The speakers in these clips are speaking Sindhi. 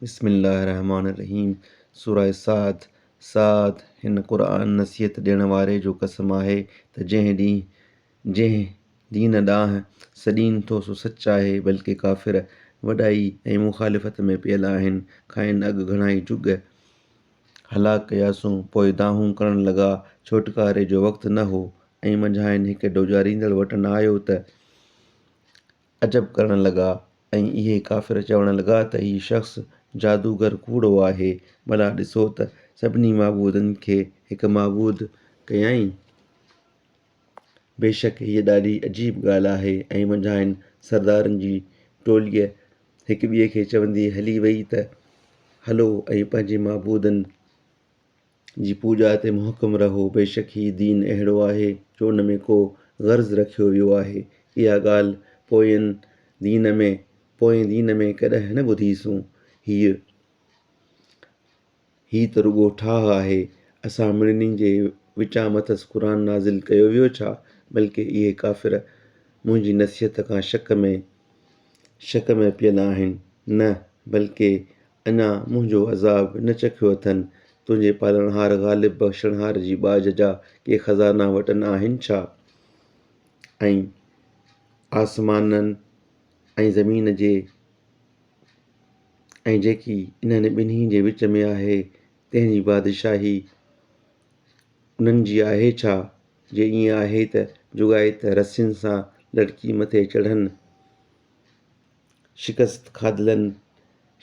بسم الله الرحمٰن الرحيم سوره صاد، صاد، هن قرآن نصيحت ڏيڻ واري جو قسم آهي ته جنهن ڏينهن جنهن دين ڏانهن سڏين ٿو سو سچ آهي بلڪه ڪافر وڏائي ۽ مخالفت ۾ پيل آهن کانئن اڳ گهڻائي جڳ هلاڪ ڪياسون پوء دانهون ڪرڻ لڳا ڇوٽڪاري جو وقت نه هو ۽ منجهائن هڪ ڊوڄاريندڙ وٽن آيو ته عجب ڪرڻ لڳا ۽ اهي ڪافر چوڻ لڳا ته هي شخص جادوگر ڪوڙو آهي، ڀلا ڏسو ته سڀني معبودن کي هڪ معبود ڪيائين. بيشڪ هيء ڏاڍي عجيب ڳالهه آهي ۽ منجهائن سردارن جي ٽوليء هڪ ٻئي کي چوندي هلي وئي ته هلو ۽ پنهنجي معبودن جي پوڄا تي محڪم رهو، بيشڪ هي دين اهڙو آهي جو ان ۾ ڪو غرض رکيو ويو آهي، اها ڳالهه پوئين دين ۾ پوئين دين ۾ ڪڏهن نه ٻڌيسون، هيء هي ته رڳو ٺاهه آهي، اسان مڙني جي وچان مٿس قرآن نازل ڪيو ويو ڇا؟ بلڪه اهي ڪافر منهنجي نصيحت کان شڪ ۾ شڪ ۾ پيل آهن، نه بلڪه اڃا منهنجو عذاب نه چکيو اٿن. تنهنجي پالڻهار غالب بخشڻهار جي ٻاجهه جا ڪي خزانا وٽن آهن ڇا؟ ۽ آسمانن ۽ زمين جي ۽ جيڪي انهن ٻنهي جي وچ ۾ آهي تنهن جي بادشاهي انهن جي آهي ڇا؟ جي ائين آهي ته جڳائي ته رسين سان لڙڪي مٿي چڙهن. شڪست کاڌلن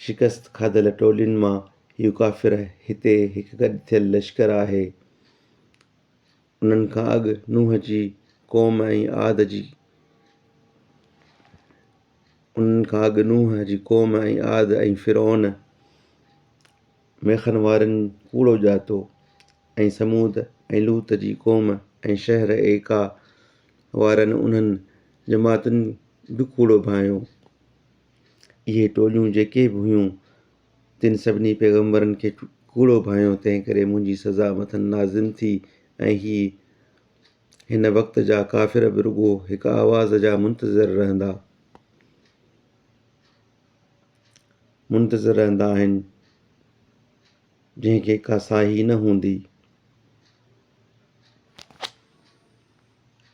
شڪست کاڌل ٽولين مان اهو ڪافر هتي هڪ گڏ ٿيل لشڪر آهي. انهن کان اڳ نوح جي قوم ۽ عاد جي انهن کان اڳ نوح جي قوم ۽ عاد ۽ فرعون ميخن وارن ڪوڙو ڄاتو ۽ ثمود ۽ لوط جي قوم ۽ شهر ايڪا وارن انهن جماعتن به ڪوڙو ڀانئيو. اهي ٽوليون جيڪي به هيون، تن سڀني پيغمبرن کي ڪوڙو ڀانئيو، تنهنڪري منهنجي سزا مٿن نازل ٿي ۽ هي هن وقت جا ڪافر به رڳو هڪ آواز جا منتظر رهندا منتظر رهندا آهن، جنهن کي ڪا ساهي نه هوندي.